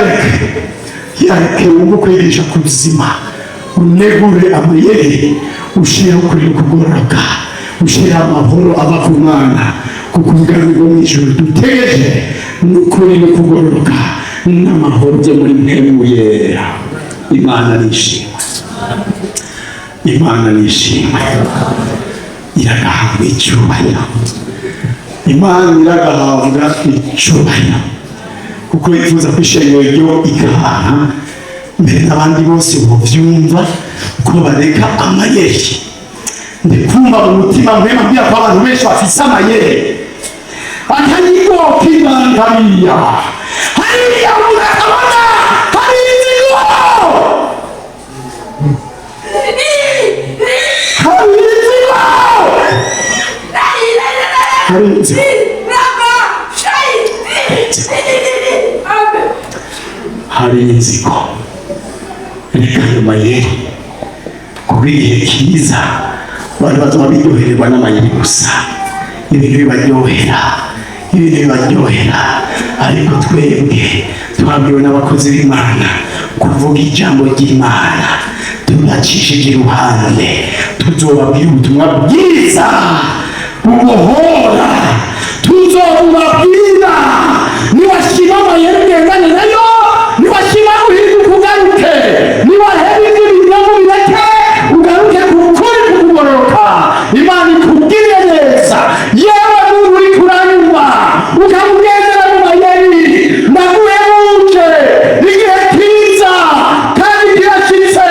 Yareke, yareke, wumve kwigisha ku buzima, unegure amayeri, ushireho ukuri kugororoka, ushireho amahoro ava ku Mana, kuko ubwami bwo mu ijuru dutegereje ni ukuri no kugororoka n'amahoro byo muri Mpwemu Yera. Imana nishimwe, Imana nishimwe, iragahabwa icyubahiro. Imana iragahabwa icyubahiro kuko yifuza ko ishengero ryo ikaha mbere n'abandi bose bovyumva ko bareka amayeri. Ndikumva mu mutima Mpwemu ambwira ko abantu benshi bafise amayeri akayigo k'Imana hariya hariya, umuntu akabona hari inzigo, hari inzigo, hari inzigo, hari inzigo. Reka ayo mayeri, kuko igihe kiza abantu bazoba biryohererwa n'amayeri gusa, ibintu bibaryohera, ibintu bibaryohera. Ariko twebwe twabwiwe n'abakozi b'Imana kuvuga ijambo ry'Imana tudacishije iruhande. Tuzobabwira ubutumwa bwiza bubohora, tuzobubabwira. Niwashima amayeri ugendane nayo, niwashima guhinduka ugaruke, niwaheba ibyo bintu bireke, ugaruke ku kuri kukugororoka. Imana ikugirire neza. Yewe muntu uri kuranyumva ukamugendera mu mayeri, ndaguhebuje, igihe kiza kandi kirashitse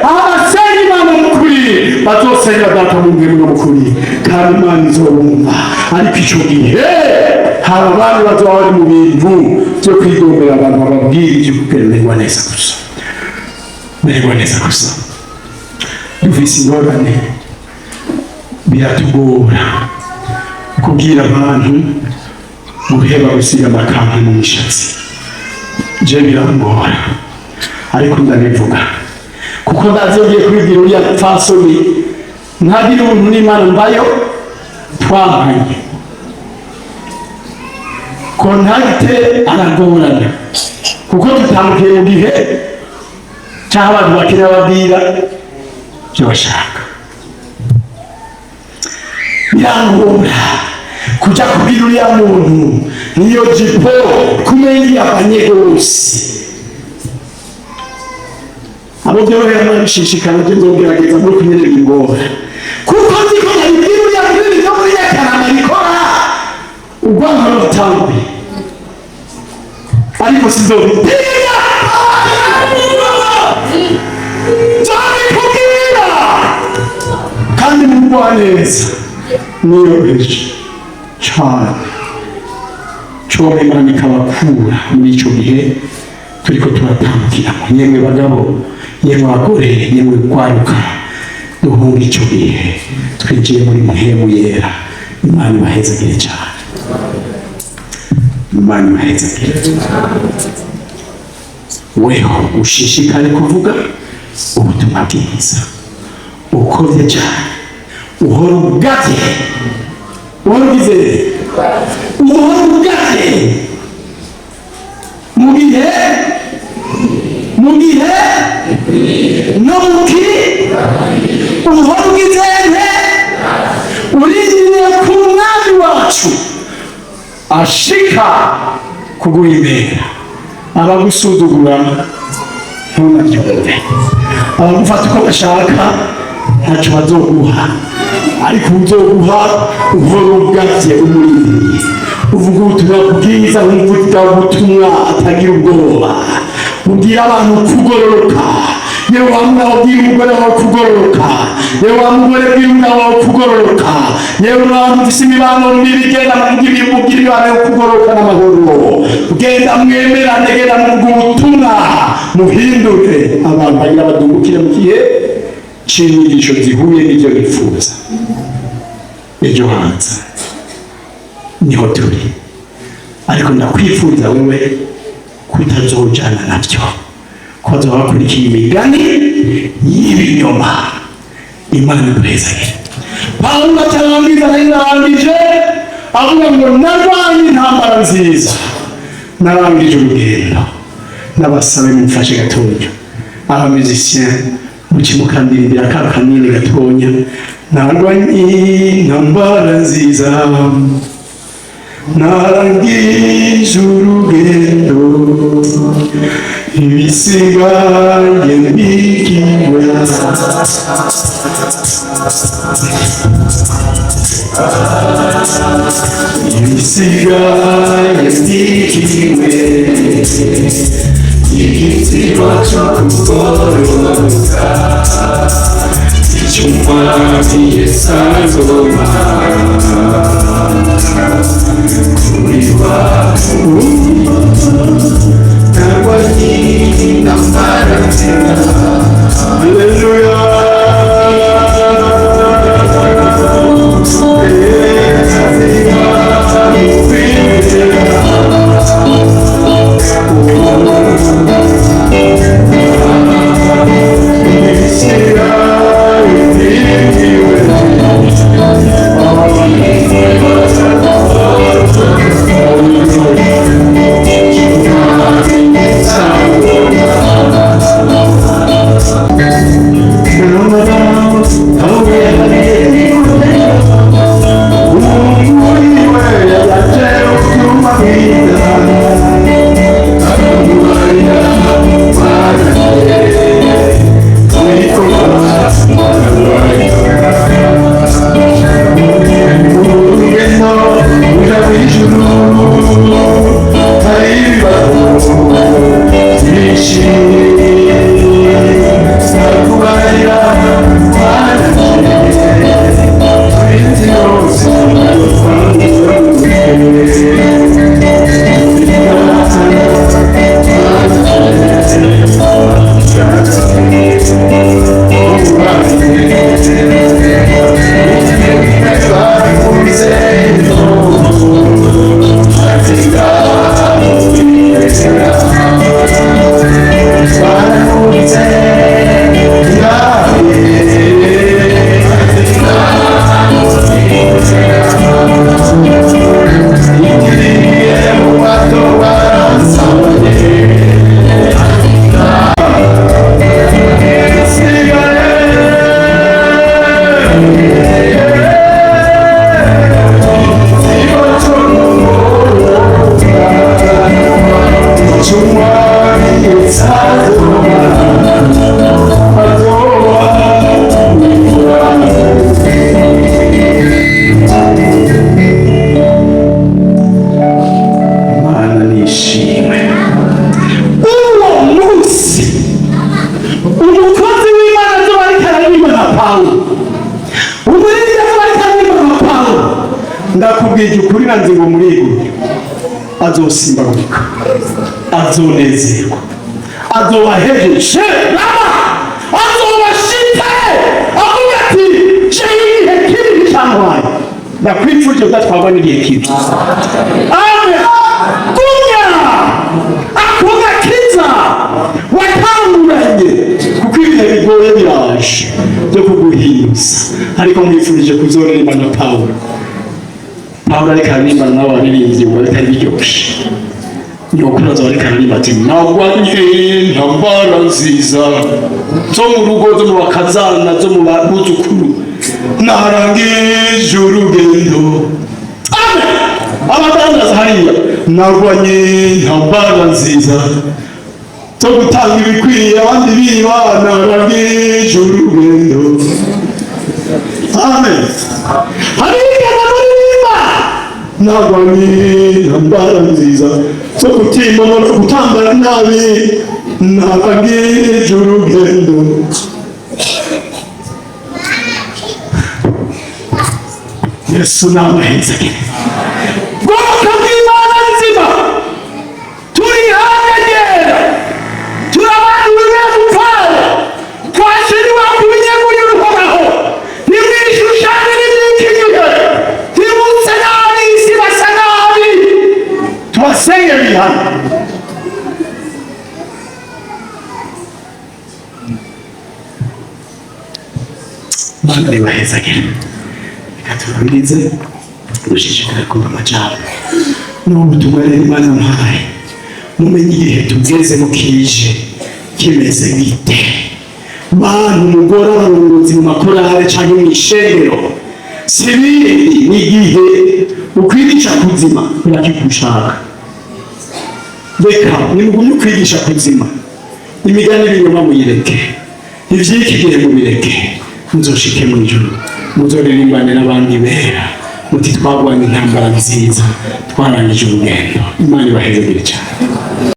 aho abasenga Imana mu kuri bazosenga Data mu mpwemu no mu kuri, kandi Imana izobumva. Ariko ico gihe hari abandi bazoba bari mu bintu byo kwigombera abantu, bababwira ibyo kumererwa neza gusa, mererwa neza gusa. Dufise ingorane, biratugora kubwira abantu guheba gusiga amakanzu mu mishatsi. Je birangora, ariko ndabivuga kuko ndazi iyo ngiye kubibwira uriya pfasoni ntagira ubuntu n'Imana mbayo twampanye contact, aragorana kuko dutandukiye mu gihe cy'aho abantu bakeneye babwira ibyo bashaka. Birangora kuja kubwira uriya muntu niyo jipo kumenya yavanye rwose. Abo byorohera nabishishikara, byo nzogerageza no kunyerera ingora, kuko nzi ko nabibwira uriya muri byo muri Nyakarama bikora urwango rutanguye, ariko sinzobitinya, nzabikubwira kandi mugwaneza niyoroheje cyane. Cyoba Imana ikabakura muri icyo gihe turiko turatambukiramo. Yemwe bagabo, yemwe bagore, yemwe kwaruka, duhunga icyo gihe, twinjiye muri Mpwemu Yera. Imana ibahezagire cyane, Imana ibahezagire. Weho ushishikare kuvuga ubutumwa bwiza ukovye cyane, uhora ugavye, uhora ugize, uhora ugavye mu gihe, mu gihe no mu ki, uhora ugize nte? Urindiriye ku Mwami wacu ashika kuguhimera. Abagusuzugura ntunabyumve, abagufata uko bashaka ntacyo bazoguha, ariko uzoguha uhora ugavye, umurindiriye, uvuga ubutumwa bwiza nk'umuvuga ubutumwa atagira ubwoba. Ubwira abantu kugororoka. Yewe wa mugabo, bwira umugore wawe kugororoka. Yewe wa mugore, bwira umugabo wawe kugororoka. Yewe mwana ufise imibano mibi, genda mubwira imibano yo kugororoka n'amahoro. Genda mwemerane, genda muvuga ubutumwa, muhindure abantu bagira badungukire mu gihe c'inyigisho zihuye n'ivyo bifuza. Ejo hanze niho turi, ariko ndakwifuriza wewe kutazojana nabyo, ko bazoba bakurikiye imigani y'ibinyoma. Imana iduhezagire. Pawulo acarangiza, nari narangije, avuga ngo: "Narwanye intambara nziza, narangije urugendo." N'abasabe mumfashe gatonya, aba musiciens muci mukandirimbira ka kanini gatonya: "Narwanye intambara nziza, narangije urugendo, ibisigaye mbikiwe." Ibisigaye mbikiwe igitsina cyo kugororoka, icy'Umwami Yesu azoma kuri wa. Narwanye intambara nziza. Haleluya. Imana nishimwe. Uwo munsi umukozi w'Imana azoba ariko araririmba nka Pawulo, umuririmbyi azoba ariko aririmba nka Pawulo, ndakubwira ukuri nanze ngo muriguriro azosimbagurika, azonezerwa, azoba ahejeje rama, azoba ashitse avuga ati: "Jewe igihe kibi cyamubaye." Ndakwifurije kudatwarwa n'igihe kibi. Amen. Gumya ako gakiza watanguranye, kuko ibihe bigoye biraje byo kuguhinyuza. Ariko mwifurije kuzoririmba na Pawulo. Pawulo ariko araririmba nabo baririmbyi ngo bitari biryoshe, nyokuru azoba ariko araririmba ati: "Narwanye intambara nziza zo mu rugo, zo mu bakazana, zo mu buzukuru, narangije urugendo." Amen. Abadandaza hariya: "Narwanye intambara nziza zo gutanga ibikwiye abandi biba, narangije urugendo." Amen. Harigana muririmba: "Narwanye intambara nziza zo kutimona no gutambara nabi, narangije urugendo." Yesu namahezagire. Bwoko bw'Imana nzima, turi hangagera, turabantu gupfana twashiriwe ku binyeguri uhoraho. Nimwishushanye n'iby'iki gihe, ntibutse nabi isi basa nabi, tubasengere bihano. Mana ribahezagire. Reka tubabirize dushishikare kumva amajambo n'ubu butumwa. Rero Imana yampaye Mumenye igihe tugezemo kije kimeze gite. Bantu mugora abarongozi mu makorale canke mw'ishengero, si bindi, ni igihe ukwigisha kuzima urakigushaka. Reka nimugumye ukwigisha kuzima, imigani y'ibinyoma muyireke, ivy'iki gihe mubireke, muzoshike mw'ijuru, muzoririmbane n'abandi bera muti: "Twagwanye intambara nziza, twarangije urugendo." Imana ibahezagire cyane.